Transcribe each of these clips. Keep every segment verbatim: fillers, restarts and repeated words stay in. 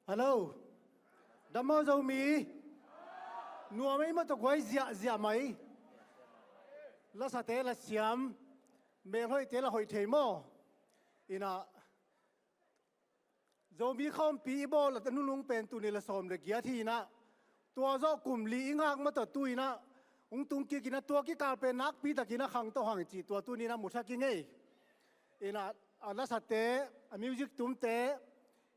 Hello. Dam maw Zomi? Nuam ei maw, tawh guai ziahziah mai. Lasate la siam, melhoihte la hoih thei maw? Inah Zomi khawmpi i bawl a nunung pen tul nih le sawm le giat hi inah, tua zawh kum li i ngak maw, tawh tu inah hong tung kik inah, tua kikal pen nakpi takin a khang tawh hang cih tua tuni inah mu thak i ngei. Inah a lasate, a music tumte,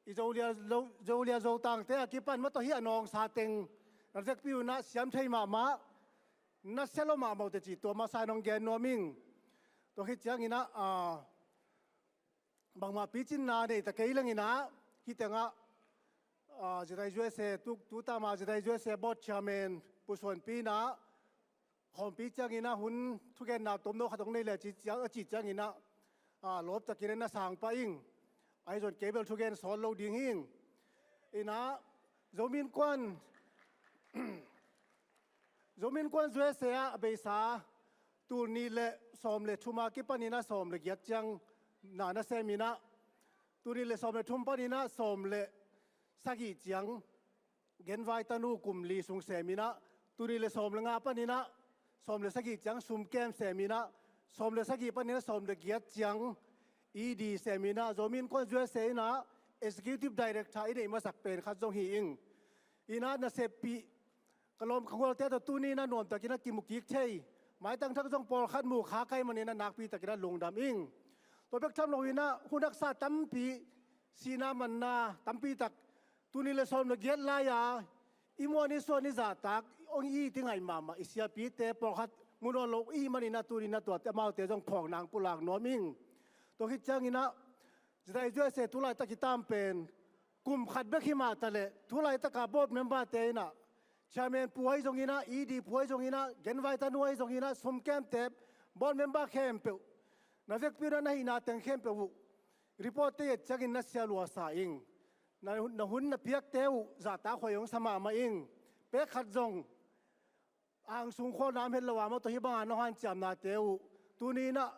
i Zolia Zo, Zolia Zotangte a kipan maw, tawh hih a nawngsa teng na vekpi un ah siam thei mahmah, na sia lo mahmah uh teh cih tua masa in hong gen nuam ing. Tua khit ciang inah, a, bangmah picinna nei ta kei leng inah, hih tengah, a, Zidai U S A, tu, tu tama Zidai U S A board chairman Pu Suanpi inah, khawmpi ciang inah hun thugenna tomno khat hong nei le a cih ciang, a cih ciang inah, a, lawp takin na sang pah ing. Ahi zong kei bel thugen sawt lo ding hi ing. Inah Zomi Innkuan, Zomi Innkuan U S A ah a beisa tul nih le sawm le thum a kipan inah sawm le giat ciang na na sem inah, tul nih le sawm le thum pan inah sawm le sagih ciang genvai tanu kum li sung sem inah, tul nih le sawm le nga pan inah sawm le sagih ciang sumkem sem inah, sawm le sagih pan inah sawm le giat ciang E D sem inah, Zomi Innkuan U S A inah Executive Director i neih masak pen khat zong hi ing. Inah naseppih ka lawm ka gualte tawh tuni inah nuamtakin a kimu kik thei, maitang thak zong pawlkhat mu kha ka hih manin a nakpi takin a lungdam ing. Tua bek tham lo inah hun haksa tampi, sihna manna tampi tak, tul nih le sawm le giat lai-a i muan i suan i zahtak, hong it i ngaih mahmah i siapite pawlkhat mu nawn lo i hih manin a tuni inah tuate amaute zong phawkna hong pulak nuam ing. Tua khit ciang inah Zidai U S A tu laitak i tam pen kum khat bek hi mah ta leh, tu laitak a board member-te inah, chairman pu ahi zong inah, E D pu ahi zong inah, genvai tanu ahi zong inah, sumkemte, board member khempeuh, na vekpi un ah na hihna teng khempeuh uh report-te i et ciangin na sia lua sa ing. Na, na hun na piakte uh zahtak hoih hong sa mahmah ing. Pek khat zong angsung khualna om het lo a maw, tawh hih banga nong hanciamnate uh tuni inah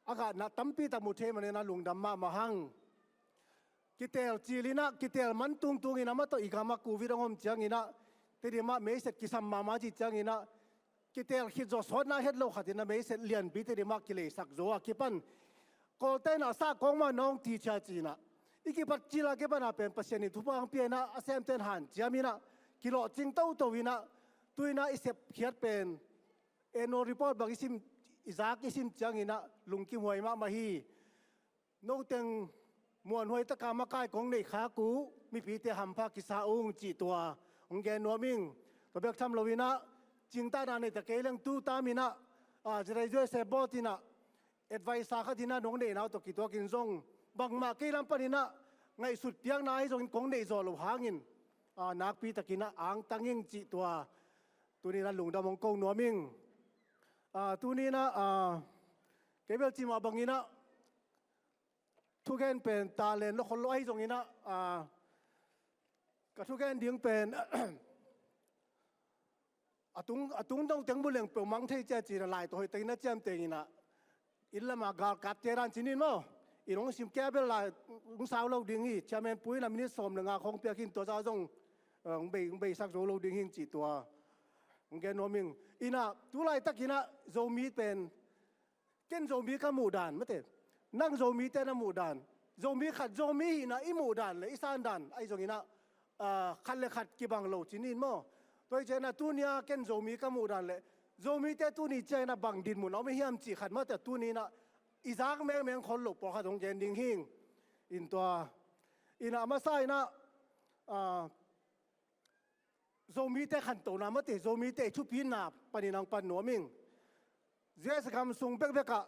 a gahna tampi tak mu thei manin a lungdam mahmah hang. Kiteel cil inah, kiteel man tungtung inah maw, tawh i gamah covid hong om ciang inah Tedim ah meiset kisam mahmah cih ciang inah, kiteel khit zawh sawtna het lo khat inah meiset lianpi Tedim ah kileisak zo a kipan Kawlte inah sahkawng mah nong tichia ci inah, i kipat cil a kipan a pen Pasian in thupha hong pia inah, a semte in hanciam inah, kilawhcing toto inah, tu inah i sepkhiat pen annual report bang i sim, i zak i sim ciang inah lungkimhuai mahmah hi. Noteng muanhuai taka makai kong neih khak uh mipite hampha kisa ung cih tua hong gen nuam ing. Tua bek tham lo inah, cingtahna nei ta kei leng tu tam inah, a, Zidai U S A board inah advisor khat inah nong neihna uh tawh kituakin zong bangmah kei lam pan inah ngaihsut piakna ahi zongin kong neih zawh loh hangin, a, nakpi takin ah angtang ing cih tua tuni inah lungdam hong ko nuam ing. A, tuni inah, a, kei bel cih mah bang inah thugen pen talent lo khol lo ahi zong inah, a, ka thugen ding pen a tung, a tung dong teng bu leng peuh mang thei cia ci inah, lai tawh hoih takin a ciamteng inah, inn lam a galkapte dan ci ning maw, i nong sim kei a bel lai hong sau lo ding hi. Chairman pu inah minute sawm le nga khawng piak hi in, tua zah zong, eh, hong bei, hong beisak zo lo ding hi ing cih tua hong gen nuam ing. Inah tu laitak inah Zomi pen, ken Zomi ka muh dan, mate, nang Zomite na muh dan, Zomi khat Zomi hihna i muh dan le i san dan ahi zong inah, ah, khat le khat kibang lo ci ning maw. Tua hi ciang inah tuni a ken Zomi ka muh dan le Zomite tuni ciang inah bang dinmun a om i hiam cih khat, mate, tuni inah i zak mengmeng khol lo pawlkhat hong gen ding hi ing. In tua inah a masa inah, ah, Zomite khantohna, mate, Zomite i thupina panin hong pan nuam ing. U S A gam sung bekbek ah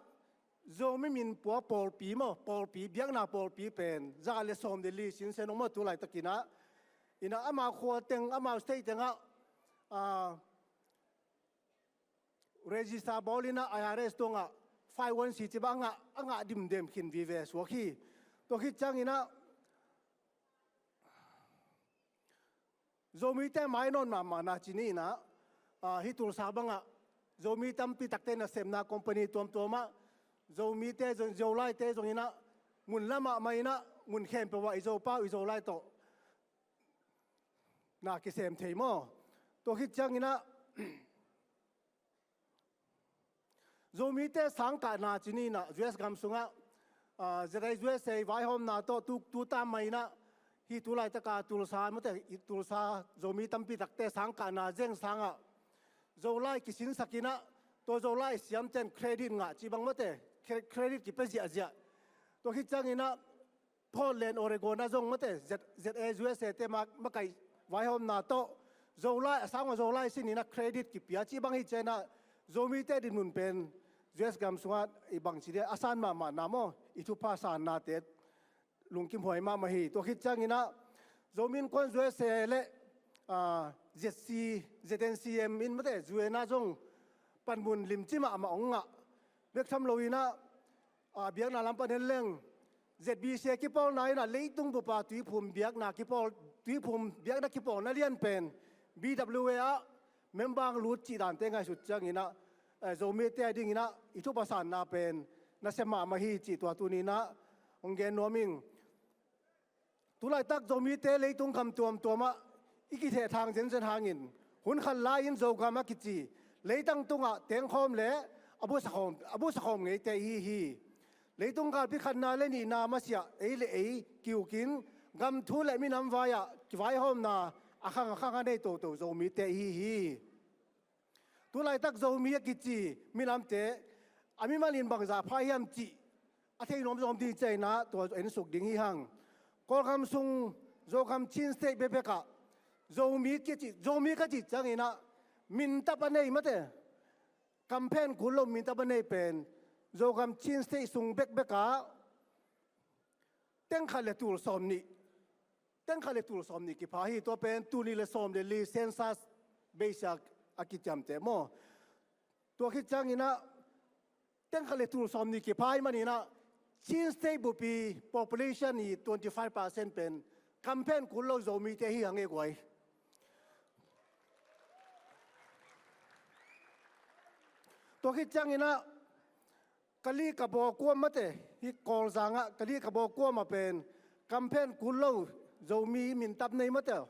Zomi min pua pawlpi maw, pawlpi, biakna pawlpi pen za le sawm le li sinsen hong maw tu laitak inah. Inah amau khua teng, amau state teng ah, ah, register bawl inah I R S tungah five one C ci bang a ngah, a ngah dimdem khin vive suak hi. Tua khit ciang inah Zomite mai nawn mahmahna ci ning inah, ah, hih Tulsa bangah Zomi tampi takte nasepna company tuamtuam ah Zomite zong, Zolaite zong inah mun la mahmah inah mun khempeuh ah i Zopau i Zolai tawh na kisem thei maw? Tua khit ciangin ah Zomite sangkahna ci ni in ah U S gam sungah, ah, Z I U S A vaihawmna tawh tu, tu tam mah in ah, hih tu laitaka Tulsa, mate, i Tulsa Zomi tampi takte sangkahna zeng sangah Zolai kisinsak in ah, tua Zolai siamten credit ngah cih bang, mate, cre-, credit kipia ziahziah. Tua khit ciangin ah Portland, Oregon ah zong, mate, Z-, Z A U S A te ma-, makaih vaihawmna tawh Zolai, a sang ua Zolai sin in ah credit kipia cih bang hi ciangin ah, Zomite dinmun pen U S gam sungah i bangci dia a san mahmah na maw, i thupha sannate lungkimhuai mahmah hi. Tua khit ciangin ah Zomi Innkuan U S A le, ah, Z C, Z N C M in, mate, U N ah zong panmun limci mahmah hong ngah bek tham lo in ah, ah, biakna lam pan en leng, Z B C a kipawlna in ah leitung bupa tuiphum biakna kipawl, tuiphum biakna kipawlna lian pen B W A ah member hong lut cih dante ngaihsut ciangin ah, eh, Zomite a dingin ah i thupha sanna pen nasia mahmah hi cih tua tuni in ah hong gen nuam ing. Tu laitak Zomite leitung gam tuamtuamah i kithehthang zenzen hangin, hun khat lai-in Zogam a kici leitang tungah tengkhawm le a busakhawm, a busakhawm ngeite ihi hi. Leitung galpi khatna le nihna masiah ei le ei kiukin, gam thu le minam vai-ah kivaihawmna a khang a khang a nei toto Zomite ihi hi. Tu laitak Zomi a kici minamte a mimal in bangzah pha hiam cih a thei nuam zawm ding ciangin ah tua en suk ding hi hang. Kawlgam sung Zogam Chin State bekbek ah Zomi kici, Zomi ka cih ciangin ah mintap a nei, mate, kamphen kul lo mintap a nei pen Zogam Chin State sung bekbek ah teng khat le tul sawm nih, teng khat le tul sawm nih kipha hi. Tua pen tul nih le sawm le li census base a, a kiciamteh maw. Tua khit ciangin ah teng khat le tul sawm nih kipha ahih manin ah Chin State bupi population i twenty five percent pen kamphen kul lo Zomite hi hang e guai. Tua khit ciangin ah Kali Kabaw kuam, mate, hih Kawlzang ah Kali Kabaw kuam ah pen kamphen kul lo Zomi mintap nei, mate,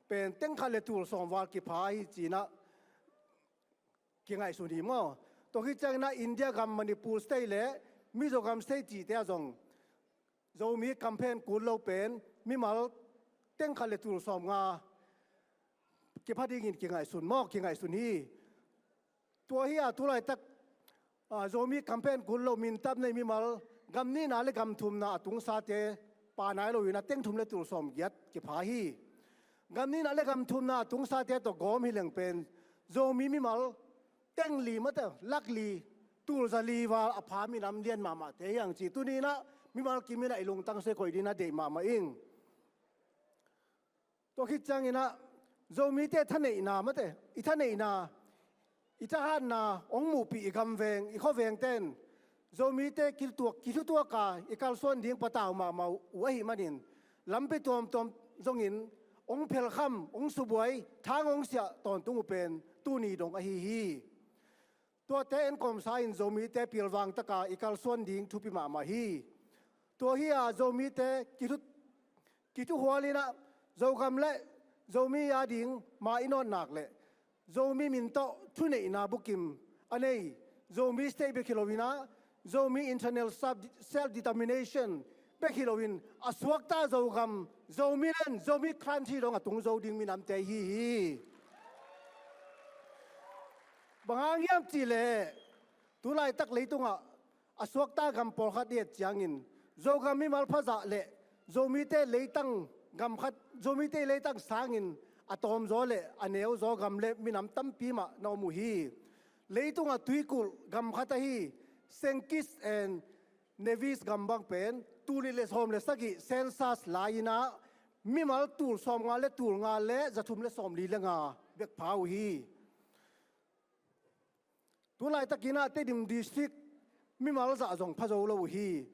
pen teng khat le tul sawm val kipha hi ci-in ah kingaihsun hi maw. Tua khit ciangin ah India gam Manipur State le Mizoram State cihte ah zong Zomi kamphen kul lo pen mimal teng khat le tul sawm nga kipha dingin kingaihsun maw, kingaihsun hi. Tua hi a tu laitak, ah, Zomi kamphen kul lo mintap nei mimal gam nihna le gam thumna a tungsate pha nai lo in ah teng thum le tul sawm giat kipha hi. Gam nihna le gam thumna a tungsate tawh gawm hi leng pen Zomi mimal teng li, mate, lak li, tul za li val a pha minam lian mahmahte hi hang ci tuni in ah mimal kim in ah i lungtang sui koih ding in ah deih mahmah ing. Tua khit ciangin ah Zomite thaneihna, mate, i thaneihna, i thahatna hong muhpih i gamveng, i khuavengte in Zomite kithutuak, kithutuak a i kalsuan ding patau mahmah uh ahih manin lampi tuamtuam zongin hong phelkham, hong subuai, thang hong siah tawntung uh pen tuni dong ahi hi. Tuate enkawmsa in Zomite pilvang taka i kalsuan ding thupi mahmah hi. Tua hi a Zomite kithu, kithuhual in ah Zogam le Zomi a ding ma i nawn nak le Zomi min tawh thuneihna bukim a nei Zomi State bek hi lo in ah Zomi internal self, self determination bek hi lo in a suakta Zogam, Zomi land, Zomi country dong a tung zo ding minamte hi hi. Bang hang hiam cih leh tu laitak leitungah a suakta gam pawlkhat i et ciangin Zogam mimal phazah le Zomite leitang gam khat, Zomite leitang sangin a tawmzaw le a neuzaw gam le minam tampi mah na om uh hi. Leitungah tuikulh gam khat ahi Saint Kitts and Nevis gam bang pen tul nih le sawm le sagih census lai-in ah mimal tul sawm nga le tul nga le za thum le sawm li le nga bek pha uh hi. Tu laitakin ah Tedim District mimal zah zong pha zo lo uh hi.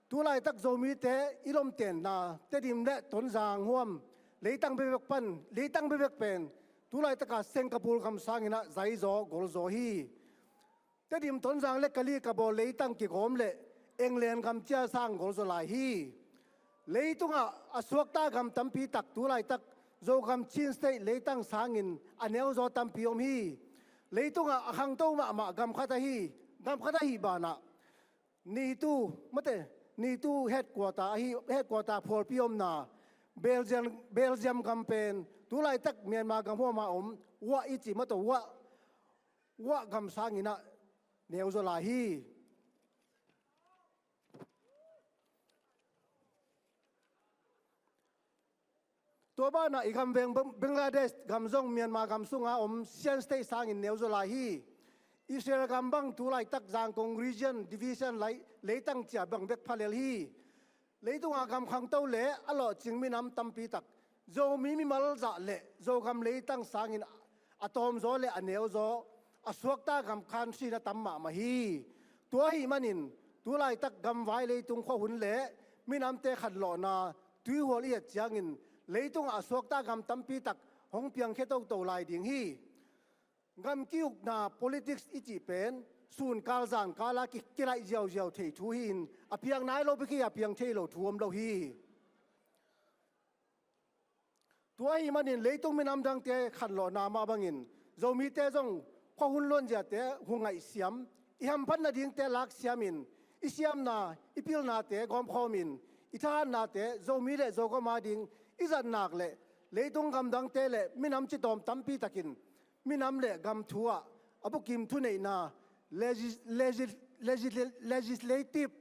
Tu laitak Zomite i lomtenna Tedim le Tonzang huam leitang bekbek pan, leitang bekbek pen tu laitaka Singapore gam sangin ah zaizaw golzaw hi. Tedim, Tonzang le Kali Kabaw leitang kigawm le England gam cia sang golzaw lai hi. Leitungah a suakta gam tampi tak tu laitak Zogam Chin State leitang sangin a neuzaw tampi om hi. Leitungah a khangto mahmah gam khat ahi, gam khat ahi banah NATO, mate, NATO headquarter ahi, headquarter phualpi omna Belgium, Belgium gam pen tulaitak Myanmar gam huama om Wah i ci, mate, Wah, Wah gam sanginah neuzaw lai hi. Tua banah i gam veng Bang-, Bangladesh gam zong Myanmar gam sunga om Shan State sangin neuzaw lai hi. Israel gam bang tulaitak Zangkong region, division lai, leitang cia bang bek phalel hi. Leitunga gam khangto le a lawhcing minam tampi tak Zomi mimal zah le Zogam leitang sangin a tawmzaw le a neuzaw, a suakta gam country na tam mahmah hi. Tua ahih manin tulaitak gamvai leitung khuahun le minamte khanlawhna tuihual i et ciangin leitungah a suakta gam tampi tak hong piangkhia toto lai ding hi. Gam ki-ukna politics i cih pen sunkal zankala ki-, kilaih ziauziau thei thu hi-in a piang nai lo bek hi, a piang thei lo thu om lo hi. Tua ahih manin leitung minam dangte khanlawhna mah bangin Zomite zong khuahun luanziate hu ngaihsiam, i hamphat nadingte laksiamin, i siamna, i pilnate gawmkhawmin, i thahatnate Zomi le Zogam ading i zat nak le leitung gamdangte le minam citawm tampi takin minam le gam thu-ah a bukim thuneihna legis-, legis-, legis-, legislative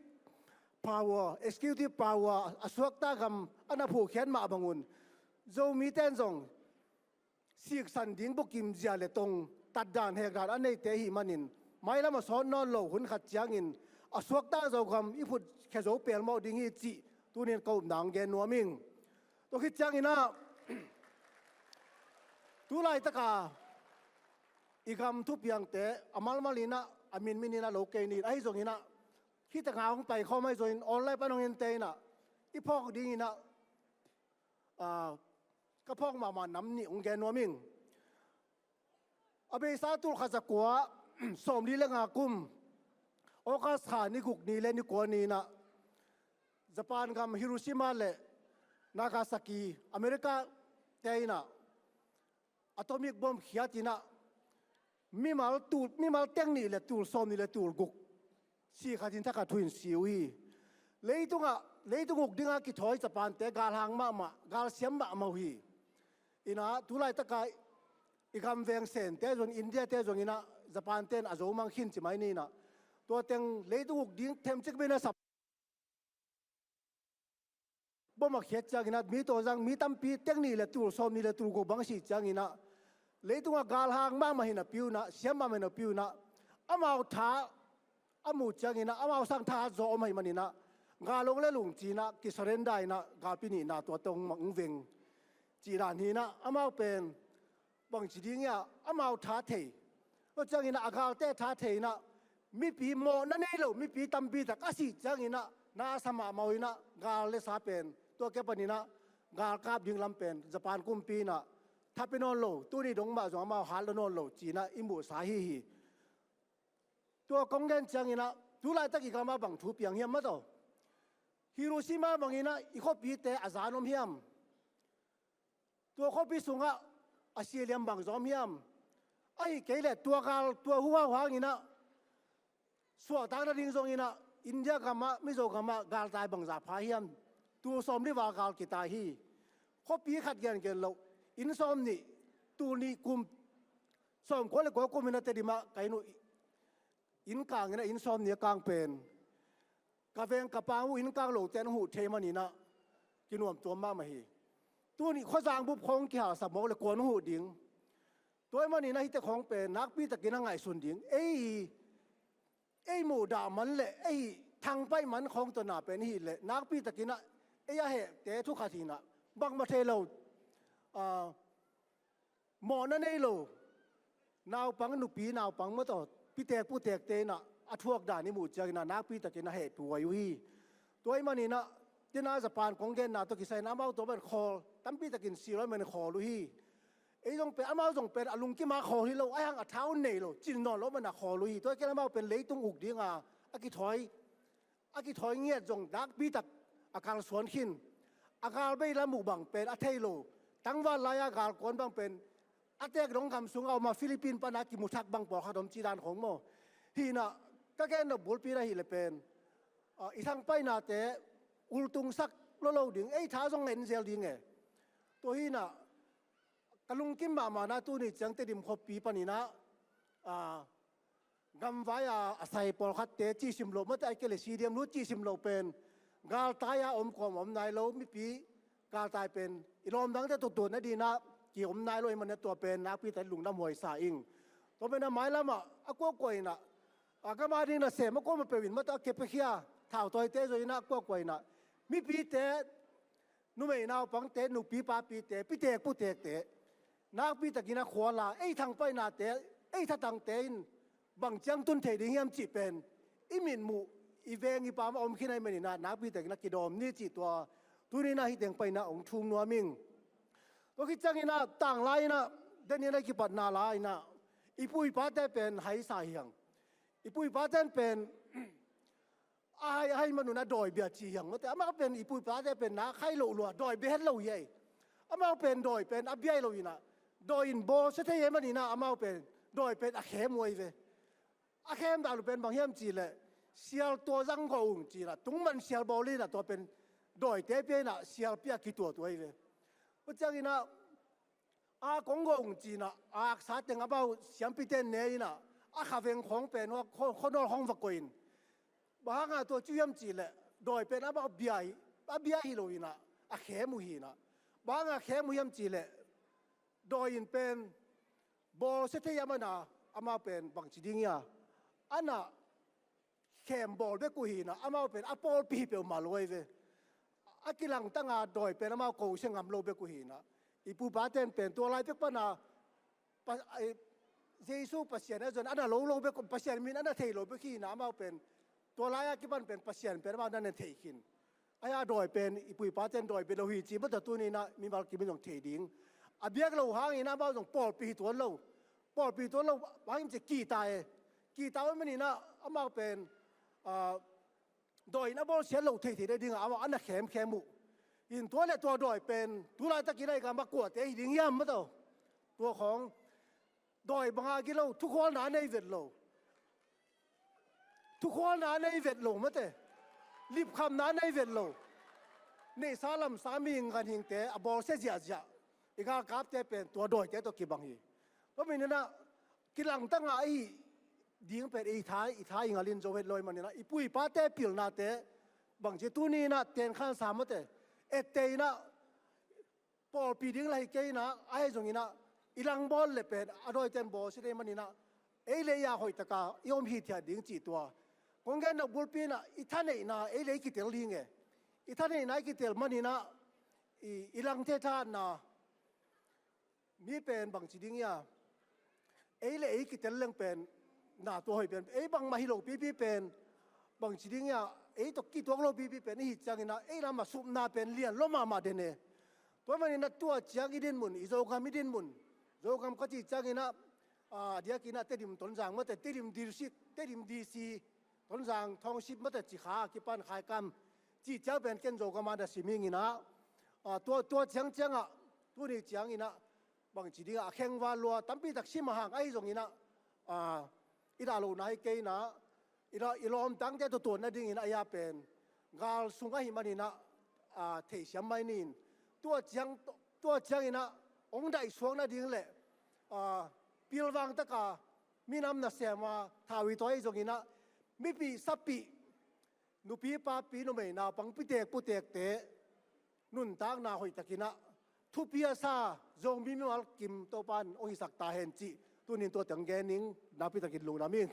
power, executive power a suakta gam a na phuhkhiat mah bangun Zomite in zong siksan ding bukim zia le tong tatdan hekdan a neite ahih manin mailam a sawt nawn lo hun khat ciangin a suakta Zogam i phutkhia zo pelmawh ding hi cih tunin ka upna hong gen nuam ing. Tua khit cianginah tulaitaka i gam thupiangte a malmalinah a minmininah lo kei nin ahi zonginah hih tanga hong paikhawm ahi zongin online pan hong ente inah i phawk dinginah, ah, ka phawk mahmah nam nih hong gen nuam ing. A beisa tul khat za kua sawmli le nga kum August kha ni guk ni le ni kua ni inah Japan gam Hiroshima le Nagasaki America te inah atomic bomb khiat inah mimal tul, mimal teng nih le tul sawm nih le tul guk si khat in thakhat thu in si uh hi. Leitungah, leitung uk dinga kithawi Japan te galhang mahmah, galsiam mahmah uh hi. Inah tulaitaka i gam veng Sen te zong, India te zong inah Japan ten a zo mang khin ci mai ni inah tua teng leitung uk ding themcik bina sap bom a khiat cianginah mi tawh zang mi tampi teng nih le tul sawm nih le tul guk bang si cianginah leitungah galhang mahmah hi napi unah, siam mahmah hi napi unah amau tha a muh cianginah amau sang thahat zaw om ahih maninah gal hong le lung cinah kisurrender inah galpi nihna tua tawh hong veng cih dan hinah amau pen bangci ding ia amau tha thei. Tua cianginah a galte tha thei inah mipi mawhna nei lo mipi tampi tak a sih cianginah na sa mahmah uh inah gal le sa pen tua ke paninah galkap ding lam pen Japan kumpi inah thapia nawn lo, tuni dong mah zong amau hat lo nawn lo cinah i muhsa hi hi. Tua kong gen cianginah tulaitak i gamah bang thu piang hiam mataw? Hiroshima banginah i khuapite a zan om hiam? Tua khuapi sungah a siliam bang zom hiam? Ahi kei leh tua gal, tua huhau hanginah suahtak nading zonginah India gamah, Mizo gamah galtai bangza pha hiam? Tul sawm li val gal kitai hi. Khuapi khat gengen loh inn sawm nih, tul nih kum sawm kua le kua kuminah Tedim ah ka inn uh, inn kangin a inn sawm nih a kang pen ka veng ka pang uh inn kang lote an huh thei maninah kinuam tuam mahmah hi. Tuni khuazang bup khawng kihalsak mawk le kuan huh ding. Tua ahih maninah hihte khawng pen nakpi takin a ngaihsun ding. Ei, ei muhdah man le ei thangpaih man khawng tawh na pen ihih leh nakpi takinah ei a hehte thukhat hinah bangmah thei lo, ah, mawhna nei lo naupang, nupi naupang mataw, pitek putekte inah a thuak dan i muh cianginah nakpi takin a hehpih huai uh hi. Tua ahih maninah tina Japan kong genna tawh kisai inah amau tua man khawl tampi takin silo ahih manin khawl uh hi. Ei zong pen, amau zong pen a lungkima khawl hi lo, ahi hang a thau nei lo, cin nawn lo man a khawl uh hi. Tua ahih kei leh amau pen leitung uk dinga a kithawi a kithawi ngiat zong nakpi tak a kalsuan khin. A gal bei lam uh bang pen a thei lo, Tangval lai-a galkuan bang pen a tek dong gam sungah om a, Philippines pana kimuthak bang pawlkhat om ci dan khong maw. Hi inah ka gen nop bulpi na hi le pen, ah, i thangpainate ultungsak lo lo ding, ei tha zong ngen zel ding e. Tua hi inah ka lungkim mahmah na tuni ciang Tedim khuapi paninah, ah, gamvai a a sai pawlkhatte cihsim loh mate, a kei le C D M nu cihsim loh pen galtai a om kawm om nai lo, mipi galtai pen i lawmdangte tutuat nadinah ki om nai lo i manah tua pen nakpi tak lungdam huai sa ing. Tua pen a mailamah a kuakua inah a gama ding nasem a kuama peuh in mate, a kepekhia thautawite zaw inah a kuakua inah mipite, numei naupangte, nupi papite, pitek putekte, nakpi takin a khuala ei thangpainate, ei thatangte in bang ciang tun thei ding hiam cih pen i mitmuh, i veng i pam a om khin ahih maninah nakpi takin a kidawm ni cih tua tuninah hih teng paninah hong thum nuam ing. Tua khit cianginah tanglai inah, deninah kipatna lai inah i pu i pate pen haisa hi hang. I pu i pate pen a hai, a hai manun a dawi bia ci hi hang mate. Amau pen i pu i pate pen nak hai loh lua, dawi bia het lo hi ei. Amau pen dawi pen a bia hi lo inah, dawi in bawlsia thei hi maninah amau pen dawi pen a khem uh ahi ve. A khem dan uh pen bang hiam cih leh, sial tua zang gawh ung ci inah tungman sial bawl inah tua pen dawite pia inah sial pia kituat uh ahi ve. Tua cianginah a kong gawh ung ci inah a aksa teng amau siampite ne inah a khaveng khawng pen hua khaw, khuanawl khawng va koih in. Bang hanga tua ci hiam cih leh dawi pen amau bia hi, a bia hi lo inah a khem uh hi inah. Bang hanga khem uh hiam cih leh dawi in pen bawlsia thei a mana amau pen bangci ding hia, a na khem bawl bek uh hi inah amau pen a pawlpi hi peuhmah lo ahi ve. A kilangtanga dawi pen amau kosia ngam lo bek uh hi inah i pu i paten pen tua lai pek pana Pa-, ai, Jesu Pasian a zon a na lo lo bek, Pasian min a na thei lo bek hi inah amau pen tua lai-a kipan pen Pasian pen amau na na thei khin. Ai a dawi pen i pu i paten dawi bia lo hi ci mate, tuninah mimal kim in zong thei ding. A biak lo hangin amau zong pawlpi hi tuan lo. Pawlpi tuan lo hangin ci kita e. Kita uh maninah amau pen, ah, dawi in a bawlsia lo theithei nadingah amau a na khemkhem uh. In tua le tua dawi pen tu laitakin a i gam a kuate hi ding hiam mate. Tua khawng dawi banga gilo, thukhualna a nei vet lo. Thukhualna a nei vet lo mate. Lipkhamna a nei vet lo. Neihsa lamsa mihing ganhingte a bawlsia ziahziah i galkapte pen tua dawite tawh kibang hi. Tua maninah kilangtanga i hih ding pen i tha, i tha i ngalin zo het lo ahih maninah i pu i pate pilnate bangci tuninah tenkhansa mate, etteinah pawlpi ding la hi kei inah, ahi zonginah i langbawl le pen a dawiten bawlsia thei maninah ei le ei a hoihtaka i om hithiat ding cih tua kong gen nop bulpi inah i thaneihna ei le ei kitel ding e. I thaneihna i kitel maninah i, i langte thahatna mi pen bangci ding hia, ei le ei kitel leng pen na tua hoih pen ei bangmah hi lo pipi pen bangci ding hia, ei tawh kituak lo pipi pen i hih cianginah ei lamah supna pen lian lua mahmah den e. Tua maninah tua ciang i dinmun, i Zogam i dinmun, Zogam ka cih cianginah, ah, a diakinah Tedim Tonzang mate, Tedim District, Tedim D C, Tonzang Township mate, Cikha a kipan Khaikam cih ciang pen ken Zogam a na sim inginah, ah, tua, tua ciang ciangah tuni cianginah bangci dingah a khengval lua tampi tak sim a hang ahi zonginah, ah, i dah lohna hi kei inah i la, i lawmdangte tutuat nadingin a ia pen gal sung ahih maninah, ah, theihsiam mai ni in tua ciang, tua cianginah hong daihsuak nading le, ah, pilvang taka minam nasema thau i tawi zonginah mipih sapih, nupi papi, numei naupang, pitek putekte nuntakna hoihtakinah thupi a sa Zomi mimal kim Topan hong hisak ta hen cih tunin tua teng gen ning. Nakpi takin lungdam ing.